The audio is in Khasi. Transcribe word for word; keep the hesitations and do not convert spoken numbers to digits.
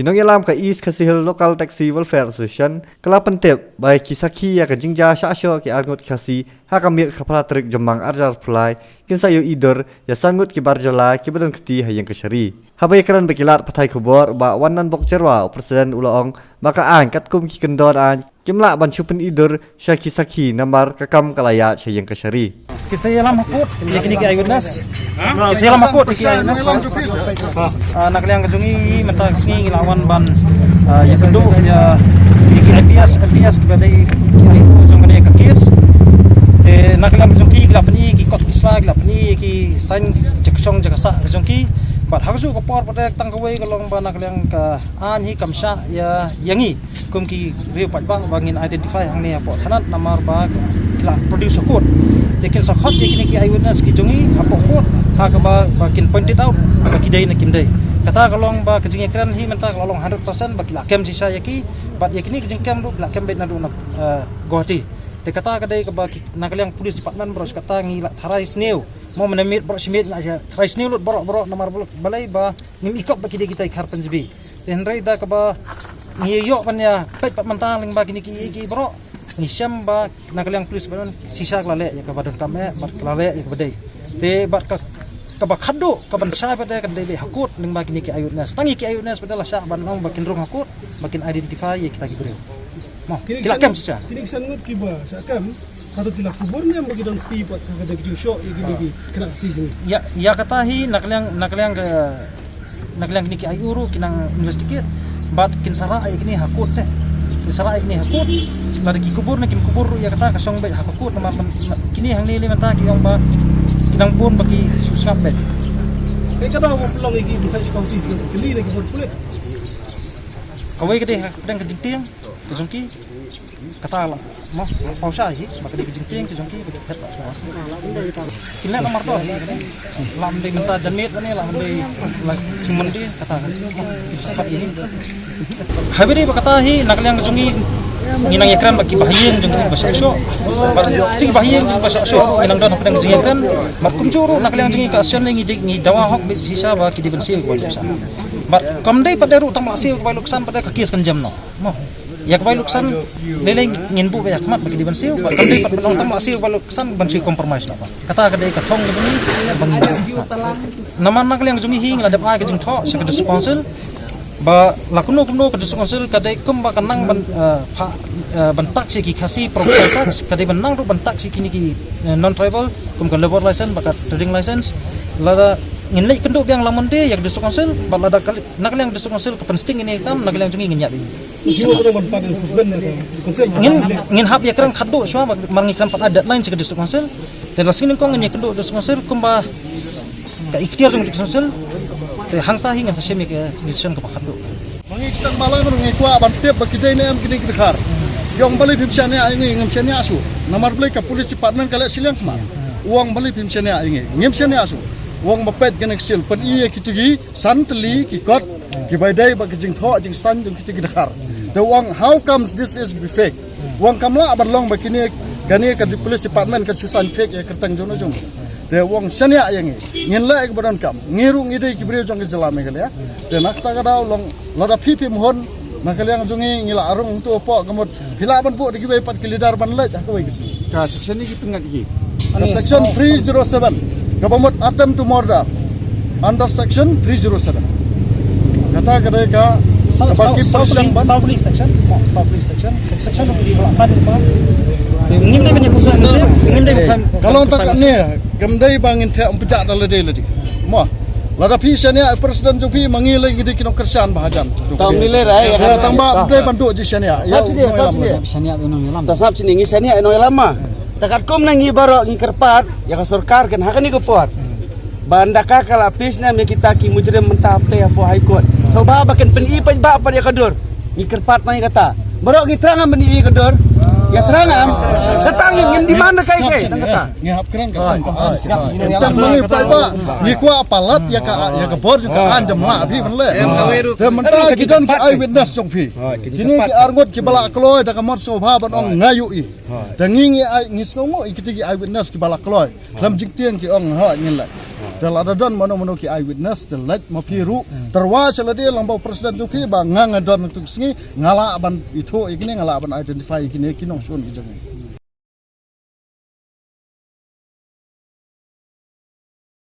Ki nongïalam ka East Khasi Hills Local Taxi Welfare Association ka la pyntip ba ki sakhi ïa ka jingjia shah shoh ki arngut Khasi ha ka miet khatphra tarik Jymmang arhajar arphew lai kin sa ïohi dur ïa san ngut ki bar jylla kiba don kti ha ïing kashari. Haba ïakren bad ki lad pathai khubor, Bah Wananbok Jyrwa, u President, u la ong ba ka aiñ katkum ki kyndon aiñ kim lah ban shu pyni dur sha ki sakhi namar ka kam ka la ïaid sha ïing kashari. Ki sa ïalam ha court ïa kine ki eyewitness. Ki sa ïalam ha court ïa ki eyewitness. Ah, na ka liang ka jong ngi mynta ka sngi ngi la wan ban, ah, ïakynduh ïa kine ki I P S, M P S kiba dei ki jong kane ka case. Te na ka liang ka jong ki, ki la pyni ki kot ki sla, ki la pyni ki sign jaka shong jaka sah ka jong ki. Bad ha kajuh ka por pat de tang kawei ka long ba na ka liang ka aiñ hi kam shah ïa, ïa ngi kum ki riew paidbah ba ngin identify hangne hapoh thanat namar ba ki la produce ha court. Te kin sa khot ïa kine ki eyewitness ki jong ngi hapoh court ha kaba ba kin point it out ba ki dei ne kim dei. Kata ka long ba ka jingïakren hi mynta ka la long hundred percent ba ki la kem shisha ïa ki, bad ïa kine ki jingkem ruh ki la kem beit naduh na, eh, Guwahati. Te kata ka dei kaba ki, na ka liang police department baroh shi katta ngi la tharai sniew. Mo mynne miet baroh shi miet ngi la tharai sniew lut baroh baroh namar balei ba ngim i kop ba ki dei kitai khar pynjbi. Te hynrei da kaba ngi ïoh ban ïa peit pat mynta lyngba kine ki, ki baroh, ngi shem ba na ka liang police ba don shisha ka la leh ïa kaba donkam eh bad ka la leh ïa kaba dei. Te bad ka, kaba khadduh kaban shai pat de kan dei leh ha court lyngba kine ki eyewitness. Tang ïa ki eyewitness pat de la shah ban ong ba kin rung ha court ba kin identify ïa kita ki briew. Mo, kine ki la kem shisha. Kine ki san ngut kiba shah kem, hato ki la kubur ne em ba ki don kti pat ka dei ka jingshoh ïa kine ki khynnah Khasi jong ngi? Ïa, ïa kata hi na ka liang, na ka liang ka, na ka liang kine ki I O ruh ki nang investigate. Bad kin sa rah ïa kine ha court te. Kin sa rah ïa kine ha court. Lada ki kubur ne kim kubur ruh ïa kata ka shong beit ha ka court namar kine hangne lei mynta ki ong ba ki nang bun ba ki shu sngap beit. Kaei ka daw ba pynlong ïa ki Bynta County ki kylli na ki bor pulit? Kawei ka dei ha pdeng ka jingtieng ka jong ki. Kata la, mo, paw sha hi ba ka dei ka jingtieng ka jong ki ba ki phet ba shuwa. Kin leh namar to hi. Lam dei mynta janmiet ne, lam dei la sing Monday, kata kin sa phet hi. Haba dei ba kata hi na ka liang ka jong ngi, ngi nang ïakren bad ki bahaïing jong ki ba shah shoh. Bad ki bahaïing jong ki ba shah shoh ngi nang don ha pdeng jingïakren. Bad kumjuh ruh na ka liang jong ngi ka association ngi dei, ngi dawa hok beit shisha ba ki dei ban siew ki ba shah shoh. Bad kam dei pat de ruh tang ba la siew ki ba luksan pat de ka case kan jem noh. Mo. Ïa ka bai luksan, lei lei ngin buh ïa ka mat ba ki dei ban siew, ba kam dei pat ban ong tang ba siew bai luksan ban siew compromise na ba. Kata ka dei ka thong ka dei ba ngin buh. Namar na ka liang jong ngi hi ngi la dep ai ka jingthoh sha ka District Council. Ba la kumno kumno ka District Council ka dei kum ba ka nang ban, eh, pha, eh, ban tak sha ki Khasi property tax, ka dei ban nang ruh ban tak sha kine ki, eh, non tribal, kum ka labour license, ba ka trading license. Lada ngin leit kynduh biang la Monday ïa ka District Council, ba lada ka li-, na ka liang District Council ka pynsting ïa kane ka kam, na ka liang jong ngi ngin ïa Ngin, ngin hap ïa kren khadduh shuwa, mar ngi kren pat deadline sha ka District Council. Te la sngi nyngkong ngin ïa kynduh District Council kumba ka iktiar jong District Council. Te hangta hi ngan sa shim ïa ka decision kaba khadduh. Ma ngi ki seng bhalang ruh ngi kwah ban tip ba ki dei ne em kine ki dkhar. Ki ong balei phim shaniah ïa ngi, ngim shaniah shuh. Namar balei ka police department ka leh shiliang khmat. U ong balei phim shaniah ïa ngi, ngim shaniah shuh. U ong ba peit kane ka sil, pyni ïa kito ki san tylli ki kot kiba ïadei bad ka jingthoh jingsain jong kita ki dkhar. Te u ong, how comes this is be fake? U ong kam lah ban long ba kine, kane ka police department ka shu sain fake ïa ka kyrteng jong no jong. Te u ong shaniah ïa ngi. Ngin leh ïa kaba donkam. Ngi ruh ngi dei ki briew jong ka jylla Meghalaya. Te na kata ka daw long lada phi phim hun na ka liang jong ngi ngi la rung to hapoh ka mut phi lah ban buh da kiwei pat ki leader ban leit ha kawei ka sngi. Ka section ne ki pynngat ki? Ka section three zero seven. Kaba mut attempt to murder. Under section three zero seven. Kata ka dei ka, kaba ki pyrshang ban. Saw pli section. Oh, saw pli section. Section of the law. Ngim dei ban ïa khuslai, ngim dei ban. Ka long ta kane, kam dei ba ngin theh ym pjah da lade lade. Mo. Lada phi shaniah ïa president jong phi, ma ngi lei ngi dei ki nongkyrshan ba hajan. Tang ni lei rai. Ïa, tang ba dei ban duh ji shaniah. Ïa, sap sini, sap sini. Shaniah ïa nongïalam. Ta sap sini, ngi shaniah ïa nongïalam ma. Ta katkum na ngi baroh ngi kyrpad ïa ka sorkar kan ha kane ka por. Ba ynda ka ka la pis na me kita ki mujrim mynta hapdeng hapoh High Court. Sngewbha ba kin pyni paidbah pat ïa ka dur. Ngi kyrpad tang ïa kata. Baroh ngi thrang ban ïa ka dur. Ïa thrang am. Kata ngi, ngin demand da kai kai tang kata. Ngi hap kren ka sngewbha. Tang ngi paidbah. Ngi kwah palat ïa ka, ïa ka bor jong ka aiñ, da ma phi ban leh. Te mynta ki don ki eyewitness jong phi. Kine ki arngut kiba la kloi da ka mon sngewbha ban ong nga ïohi. Te ngi ngi ai, ngi sngewnguh ïa kita ki eyewitness kiba la kloi. Khlem jingtieng ki ong ha ngin leh. Te lada don mano mano ki eyewitness te leit ma phi ruh. Tyrwa sha lade lang ba u president jong phi ba nga nga don tu sngi nga lah ban ithuh ïa kine, nga lah ban identify ïa kine ki nongshun ki jong ngi.